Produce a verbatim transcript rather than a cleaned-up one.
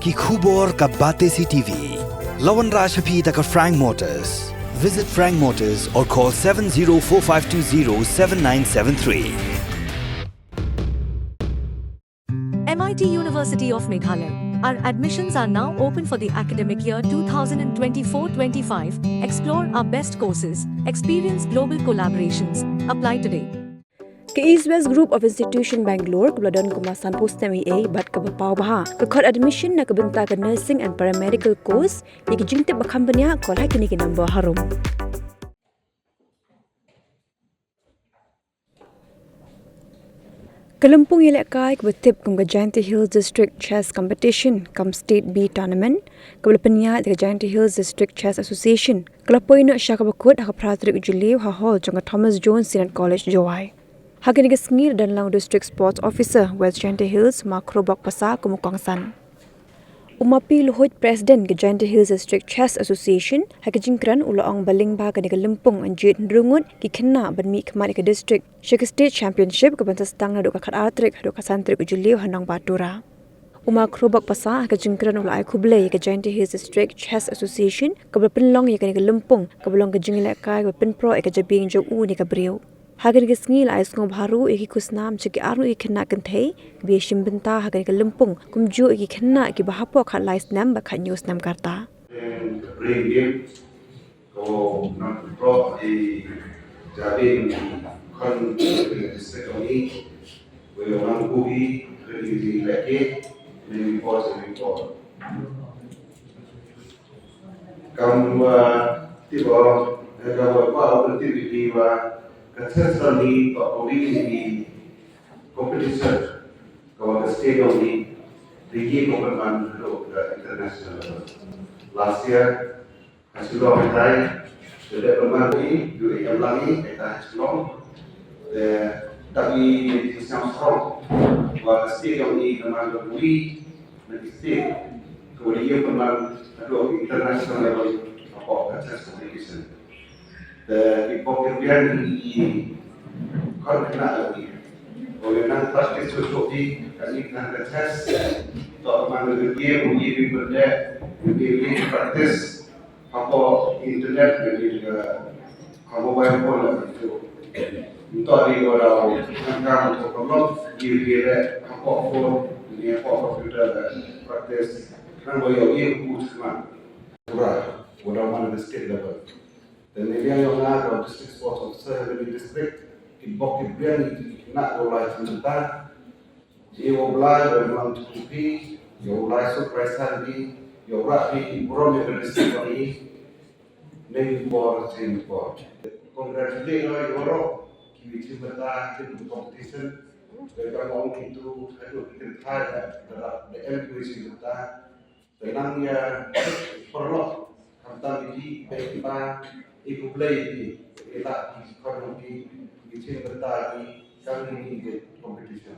Ki khubor ka Batesi T V. La wanrah sha phi da ka Frank Motors. Visit Frank Motors or call seven zero four five two zero seven nine seven three. M I T University of Meghalaya. Our admissions are now open for the academic year two thousand twenty-four twenty-five. Explore our best courses, experience global collaborations. Apply today. Ka East West Group of Institution Bangalore kaba la don kumba sanphew snem eiei bad kaba paw bha ka khot admission na ka bynta ka nursing and paramedical course. Ïa ki jingtip ba kham bniah, call ha kine ki number harum. Ka lympung ïalehkai kaba tip kum ka Jaintia Hills District Chess Competition cum State B Tournament, kaba la pynïaid da ka Jaintia Hills District Chess Association, ka la poi noh sha kaba kut ha ka phra tarik u Jylliew ha hall jong ka Thomas Jones Synod College, Jowai. Ha kane ka sngi la don lang u District Sports Officer West Jaintia Hills, Ma Khrobok Passah, kum u kongsan. U Ma P Luhuid, President ka Jaintia Hills District Chess Association, ha ka jingkren u la ong ba lyngba kane ka lympung yn jied hynriew ngut ki khynnah ban mihkhmat ïa ka district sha ka State Championship kaban sa sdang naduh ka khatar tarik haduh ka san tarik u Jylliew ha Nongbah Tura. U Ma Khrobok Passah ha ka jingkren u la ai khublei ïa ka Jaintia Hills District Chess Association kaba la pynlong ïa kane ka lympung kaba long ka jingïalehkai kaba pynproh ïa ka jabieng jong u ne ka briew. Ha kane ka sngi la ai sngewbha ruh ïa ki khusnam jong ki arngut ki khynnah kynthei kiba ïashim bynta ha kane ka lympung, kumjuh ïa ki khynnah kiba hapoh khatlai snem bad khathynñiew snem ka rta. Ka Brain Game, ko nang pro di jabieng khon di sekali, ko yang nang kubi, ko di di lagi, ni report, ni report. Kam wa tiba, eh, kam wa kwa wa tiba di wa ka test ni to ko ni ni competition, ka wa ka stadium ni di ye ko man lo ka international level. Last year ha Shillong tai, the development ni du em lang ni ta Shillong. The tapi di Siang Strong wa ka stadium ni ka man ka bui na ki state, ka wa ïa pynman haduh international level hapoh ka chess competition. Te ki bok ki biang ki khon khynnah la ki. Ko ïa nang practice shuh shuh ki, ka ni nang ka chess. To man ka game, ïa ki benda, ïa ki practice. Hapoh internet, ïa ki, uh, ha mobile phone la ki tu. Nto di ko dau nang kam ko pamlok, ïa ki le hapoh phone, ïa hapoh computer la practice. Nang ko ïa ïa ku sma. Tura, ko dau man the state level. Te ne biang ïa nga ko district sports officer ha the district, ki bok ki biang ki na ko lai chim ta. Ïa u Blai u wan tu phi, ïa u Blai surprise han phi, ïa u Blai phi burom ïa ka district phi. Nei por chen por. Congratulate ïa u Blai, ki wi chim bynta ki competition. Ïa ka mong ki tu, haduh ki kynthai da da da em ki wi chim bynta. Te nang ïa paralok khamtam ïa ki, ïa ki ba, ïa ki Blai ïa ki, ïa la ki khon ïa ki, ïa ki chim bynta ïa ki, kam ïa ki competition.